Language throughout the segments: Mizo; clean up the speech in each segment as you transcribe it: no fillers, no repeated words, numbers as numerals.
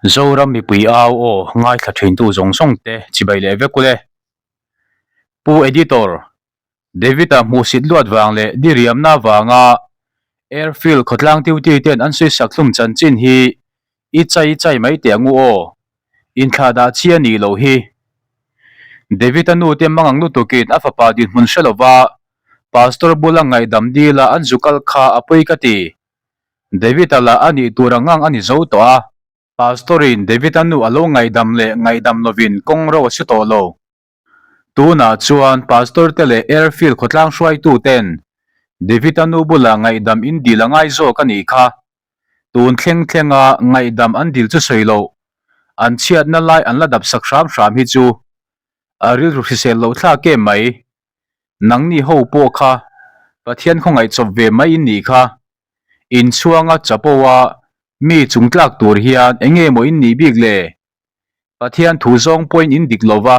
Zoram mipui au aw ngaithla thintu zawng zawng te chibai leh vek ule. Pu Editor, David-a hmuhsit luat vang leh diriamna vanga Airfield khawtlang duty ten an sawisak hlum chanchin hi i chai i chai mai teh angu aw. Inthlah dah chi a nih loh hi. David-a nu te mangang lutukin a fapa dinhmun hre lova Pastor bula ngaihdam dila an zu kal kha a pawi ka ti. David-a lah a nih tur ang ang a ni zo tawh a. Pastor-in David-a nu a lo ngaihdam leh ngaihdam lovin kawng ro a si tawh lo. Tunah chuan Pastor-te leh Airfield khawtlang hruaituten David-a nu bulah ngaihdam in dil a ngai zawk a nih kha. Tun thleng thlenga ngaihdam an dil chu sawi loh, an chhiatna lai an la dap sak hram hram hi chu a rilru hrisel loh thlak em mai. Nangni ho pawh kha Pathian khawngaih chawp ve mai in nih kha. Inchhuanga chapo a mi chung tlak tur hian eng nge maw in nih bik le? Pathian thu zawng pawhin in dik lo va,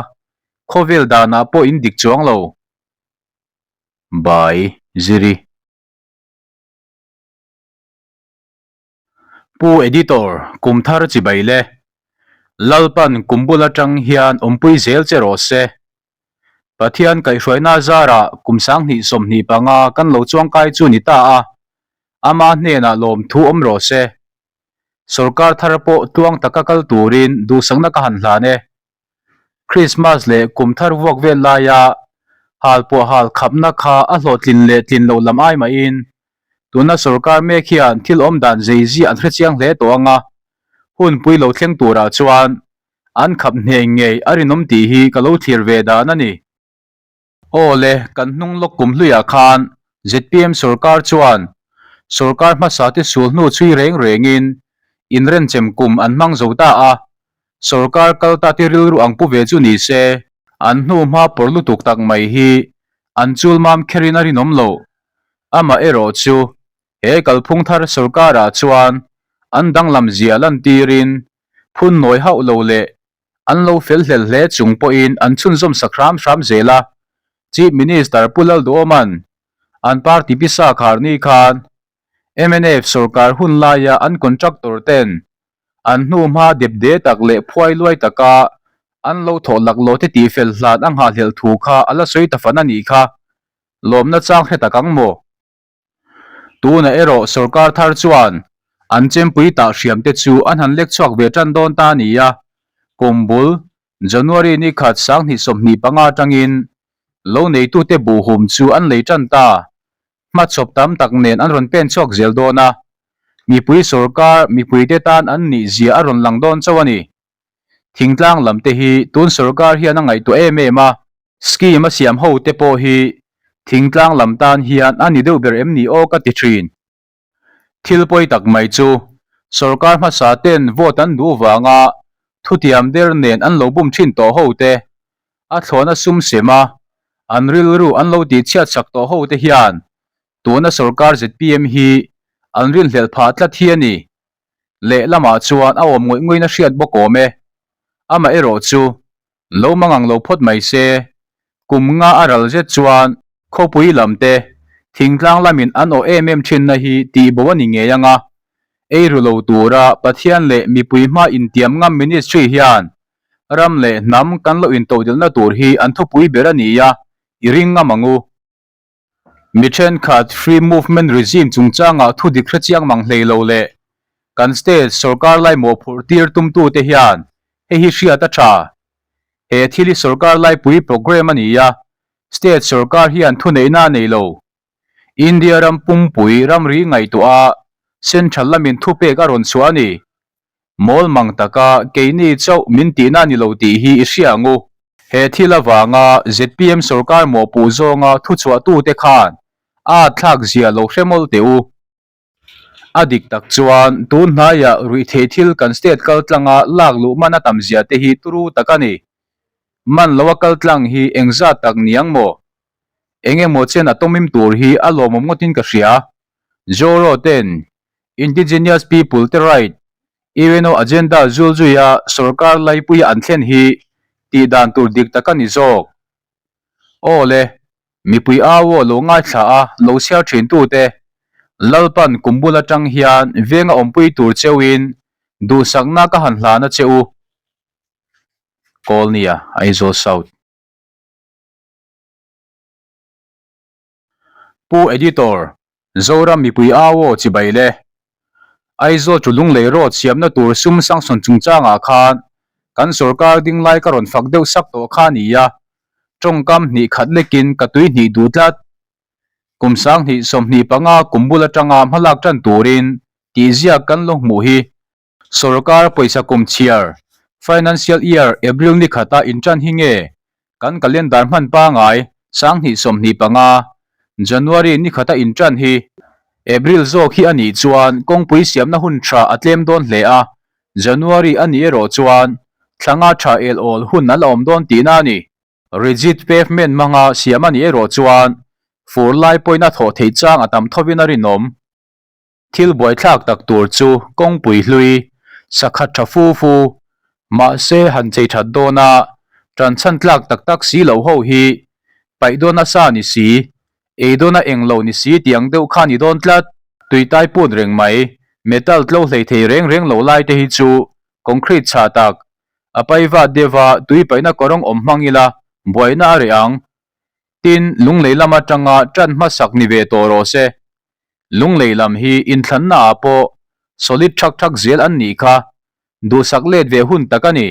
khawvel danah pawh in dik chuang lo. By Ziri. Pu Editor, kum thar chibai le. Lalpan kum bul atang hian awmpui zel che rawh se. Pathian kaihhruaina zarah kum 20 25 kan lo chuangkai chu ni ta a, ama hnenah lawmthu awm rawh se. Sorkar thar pawh tluang taka kal turin duhsakna ka han hlan e. Krismas leh kum thar vuak vel laia hal pawh hal khapna kha a hlawhtlin leh tlin loh lam ai mahin tuna sorkar mek hian thil awm dan zeiziah an hrechiang hle tawh ang a, hunpui lo thleng turah chuan An khap hneh ngei a rinawm tih hi ka lo thlir ve dan a ni. Aw le, kan hnung lawk kum hluiah khan zpm sorkar chuan sorkar hmasa te sul hnu chhui reng rengin inrenchem kum an hmang zo ta a, sorkar kal ta te rilru ang pu ve chu ni se, an hnu hma pawr lutuk tak mai hi an chul mam kherin a rinawm loh. Amaherawh chu he kalphung thar sorkarah chuan an danglam zia lantirin Phun nawi hauh lo leh an lo fel hlel hle chung pawhin an chhunzawm sak hram hram zel a, Chief Minister Pu Lalduhoma'n an party pisa khar ni khan mnf sorkar hun laia an contractor ten an hnuhma depde tak leh phuai luai taka an lo thawh laklawh te tihfel hlan a nghahhlelh thu kha a la sawi ta fan a nih kha lawmna chang hre tak ang maw? Tunah erawh sorkar thar chuan an chempui tah hriam te chu an han lek chhuak ve tan dawn ta a ni a, kum bul January ni khat 2025 atangin lo neitute buhhum chu an lei tan ta, hmachhawp tam tak nen an rawn pen chhuak zel dawn a, mipui sorkar mipuite tan an nih zia a rawn lang dawn chauh a ni. Thingtlang lam te hi tun sorkar hian a ngaihtuah em em a, Scheme a siam ho te pawh hi thingtlang lam tan hian a ni deuh ber em ni aw ka ti thin. Thil pawi tak mai chu sorkar hmasa ten vote an duh vanga thutiam der nen an lo bum thin tawh ho te, a thlawna sum sem a, an rilru an lo tihchhiat sak tawh ho te hian tuna sorkar zpm hi an rinhlelh phah tlat hi a ni. Lehlamah chuan a awm ngawih ngawih na hriat bawk awm e. Amaherawhchu Lo mangang lo phawt mai se, kum nga a ral zet chuan khawpui lam te thingtlang lamin an awh em em thinna hi tihbo a ni ngei ang a, eiru lo tura Pathian leh mipui hma intiam ngam ministry hian ram leh hnam kan lo intodelhna tur hi an thupui ber a ni a, i ring ngam ang u. Mi thenkhat Free Movement Regime chungchangah thu dik hrechiang mang hlei lo leh kan state sorkar lai mawhphurh tir tumtute hian hei hi hriat a tha. He thil hi sorkar laipui programme a ni a, state sorkar hian thuneihna a nei lo. India ram pumpui ramri ngaihtuah a central lamin thupek a rawn chhuah a ni. Mawl mang taka keini chauh min tihna ni lo tih hi i hria ang u. He thil avanga zpm sorkar mawhpuh zawnga thuchhuahtute khan a thlak zia lo hre mawlh teh u. A dik tak chuan tun hnaiah ruihtheih thil kan state kal tlanga lak luh man a tam zia te hi turu tak a ni. Man loa kal tlang hi engzat tak ni ang maw? Eng emaw chen a tawmim tur hi a lawmawm ngawtin ka hria. Zoro ten Indigenous People te Right, UNO agenda zulzuia sorkar laipuia an thlen hi tih dan tur dik tak a ni zawk. Aw le, mipui au aw lo ngaithla a lo chhiar thin tute, Lalpan kum bul atang hian venga awmpui tur cheuhin. Duhsakna ka han hlan a che u. Kawlnia, Aizawl South. Pu Editor, Zoram mipui au aw chibai le. Aizawl chu Lunglei Road siamna tur sum sanction chungchangah khan kan sorkar ding lai ka rawn fak deuh sak tawh kha a ni a, tawngkam hnih khat lekin ka tui hnih duh tlat. Kum 2025 kum bul atanga hmalak tan turin tihziak kan lo hmuh hi Sorkar pawisa kum chhiar, financial year, April ni khata inṭan hi nge kan calendar hman pangai 2025, January ni khata inṭan hi? April zawk hi a nih chuan kawngpui siamna hun ṭha a tlem dawn hle a, January a nih erawh chuan thla nga ṭha el awl hun a la awm dawn tihna a ni. Rigid pavement hmanga siam a nih erawh chuan fur lai pawhin a thawh theih chang a tam thovin a rinawm. Thil buaithlak tak tur chu kawngpui hlui, sakhat tha fu fu, mahse han chei that dawn a, tan chhan tlak tak tak si lo ho hi paih dawn a sa ni si, ei dawn a eng lo ni si tiang deuh kha ni dawn tlat. Tuitai put reng mai, metal tlo hlei thei reng reng lo lai te hi chu concrete chhah tak, a paivat deuha tui paihna kawrawng awm hmang ila buaina a reh ang. Tin, Lunglei lam atanga tan hmasak ni ve tawh rawh se. Lunglei lam hi inthlanna ah pawh solid thak thak zel an nih kha duhsak let ve hun tak a ni.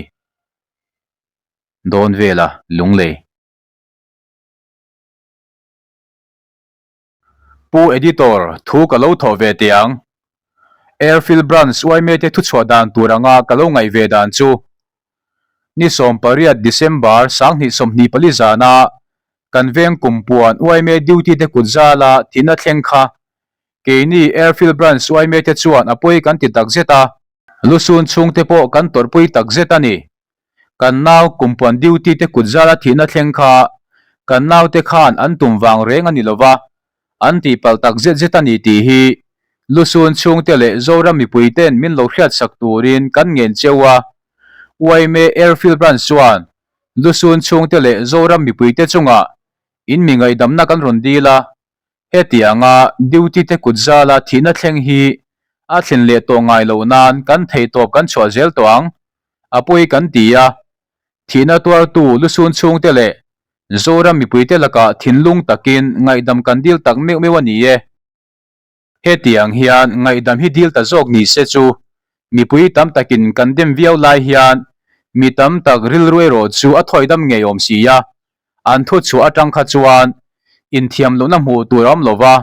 Dawn vela Lunglei. Pu Editor, thu ka lo thawh ve teh ang. Airfield Branch yma te thuchhuah dan tur anga ka lo ngaih ve dan chu Ni 18 December 2024 zana kan veng kumpuan yma duty te kut zala thihna thleng kha keini Airfield Branch yma te chuan a pawi kan ti takzet a, lusun chhungte pawh kan tawrhpui takzet a ni. Kan nau kumpuan duty te kut zala thihna thleng kha kan naute khan an tum vang reng a ni lova, an tihpalh tak zet zet a ni tih hi Lusun chhungte leh Zoram mipuite'n min lo hriatsak turin kan ngen cheu a. Yma Airfield Branch chuan Lusun chhungte leh Zoram mipuite chungah in mi ngaihdamna kan rawn dil a, hetianga duty te kut zala thihna thleng hi a thlen leh tawh ngai loh nan kan theihtawp kan chhuah zel tawh ang, a pawi kan ti a. Thihna tuartu Lusun chhungte leh Zoram mipuite lakah thinlung takin ngaihdam kan dil tak meuh meuh a ni e. Hetiang hian ngaihdam hi dil ta zawk ni se chu mipui tam takin kan dem viau lai hian mi tam tak rilru erawh chu a thawidam ngei awm si a, an thu chhuah atang kha chuan inthiam lohna hmuh tur a awm lo va,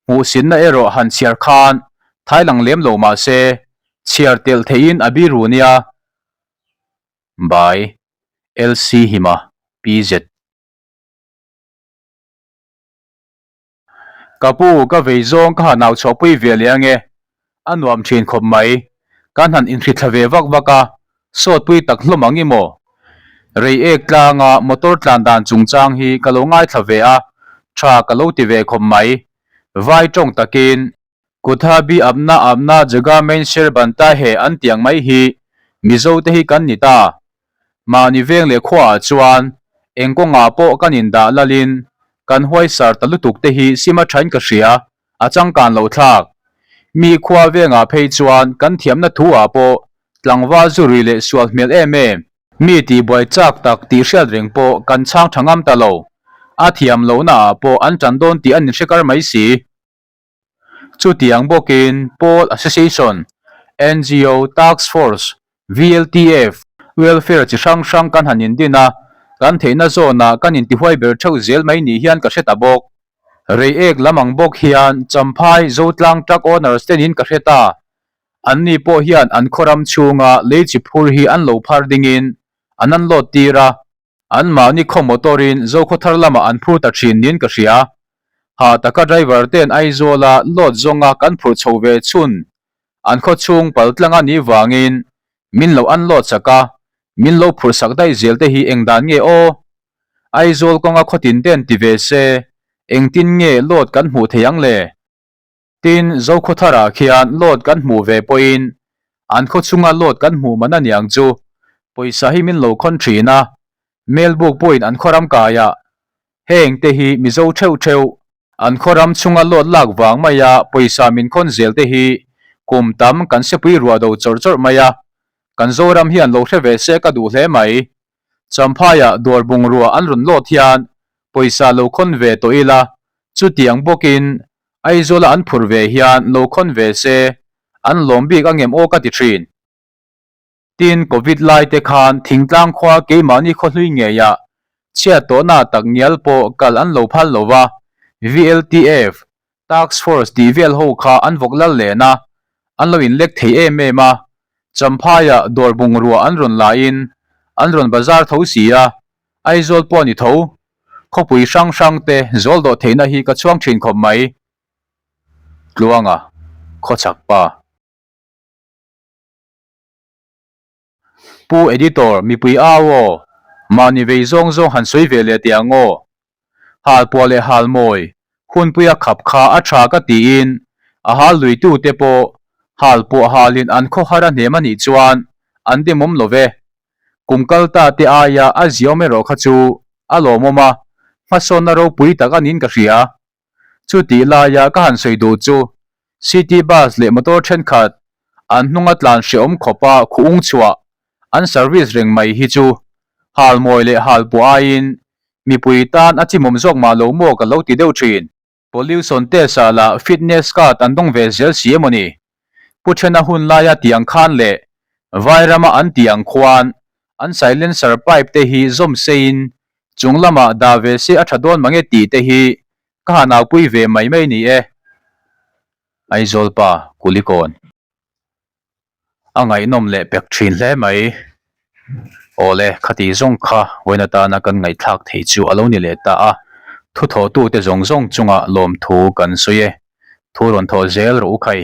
hmuhsinna erawh han chhiar khan thai lang lem lo mah se chhiar telh theihin a biru nia. By LC Hima PZ. Ka pu, ka vei zawng ka han au chhuahpui ve leh ange. A nuam thin khawp mai. Kan han inhrithla ve vak vak a, sawtpui tak hlawm ang i maw? Reiek tlanga motor tlan dan chungchang hi ka lo ngaithla ve a, tha ka lo ti ve khawp mai. Vai tawng takin Kutha bi apna apna jaga main sher banta he an tiang mai hi Mizo te hi kan ni ta. Mahni veng leh khuaah chuan eng kawngah pawh kan indah lalin kan huaisar ta lutuk te hi sima thain ka hria, a changkan loh thlak. Mi khua vengah phei chuan kan thiamna thu ah pawh tlangval zu rui leh sual hmel em em. Mi tihbuai chak tak tih hriat reng pawh kan chhang tha ngam ta lo. A thiam lohna ah pawh an tan dawn tih an inhre kar mai si. Chutiang bawkin Pawl Association, ngo, Task Force, VLTF, Welfare chi hrang hrang kan han indin a, kan theihna zawnah kan intihuai ber theuh zel mai ni hian ka hre ta bawk. Reiek lam ang bawk hian Champhai Zotlang Truck Owners tenin ka hre ta. Anni pawh hian an khawram chhunga lei chi phur hi an lo phar dingin an unload tir a, Anmahni khaw motor-in Zokhawthar lamah an phur ta thin niin ka hria. Hah taka driver te'n Aizawla load zawnga kan phurh chho ve chhun an khaw chhung pal tlang a nih vangin min lo unload sak a, min lo phurh sak daih zel te hi eng dan nge aw? Aizawl kawnga khawtin te'n ti ve se engtin nge load kan hmuh thei ang le? Tin, Zokhawtharah khian load kan hmuh ve pawhin an khawchhunga load kan hmuh man a niang chu pawisa hi min lo khawn thin a, Melbuk pawhin an khawram kaiah heng te hi Mizo theuh theuh an khawram chhunga load lak vang maia pawisa min khawn zel te hi Kum tam kan sepui ruah do chawrh chawrh mai a, kan Zoram hian lo hre ve se ka duh hle mai. Champhaiah dawr bungrua an rawn lawt hian pawisa lo khawn ve tawh ila, chutiang bawkin Aizawla an phur ve hian lo khawn ve se an lawm bik angem aw ka ti thin. Tin, Covid lai te khan thingtlang khua keimahni khawhlui ngeiah chhiat tawhna tak ngial pawh kal an lo phal lo va, VLTF, Task Force tih vel ho kha an vawk lal len a, an lo inlek thei em em a, Champhaiah dawr bungrua an rawn lahin an rawn bazar tho si a, Aizawl pawh a ni tho. Khawpui hrang hrang te zawl dawh theihna hi ka chhuang thin khawp mai. Tluanga, Khawchhak pa. Pu Editor, mipui au aw, mahni vei zawng zawng han sawi ve leh teh ang aw. Halpuah leh halmawi, hunpuia khap kha a tha ka tiin a hal luitute pawh halpuah halin an khawhar a hnem a nih chuan an demawm lo ve. Kum kal ta te aia a ziawm erawh kha chu a lawmawm a, hmasawnna ropui tak a niin ka hria. Chutih laia ka han sawi duh chu City Bus leh motor thenkhat an hnunga tlan hrehawm khawpa khuh ung chhuah an service reng mai hi chu halmawi leh halpuah aiin mipui tan a chimawm zawk mah lo maw ka lo ti deuh thin. Pollution test ah lah fitness card an dawng ve zel si emaw ni? Pu Thena hun laia tih ang khan leh Vairama an tih ang khuan an silencer pipe te hi zawm seiin chung lamah dah ve se a tha dawn mange tih te hi ka han aupui ve mai mai ni e. Aizawl pa Kulikawn. A ngaihnawm leh pek thin hle mai. Awle, khati zawng kha vawiin atana kan ngaihthlak thei chu a lo ni leh ta a. Thuthawhtute zawng zawng chungah lawmthu kan sawi e. Thu rawn thawh zel rawh u khai.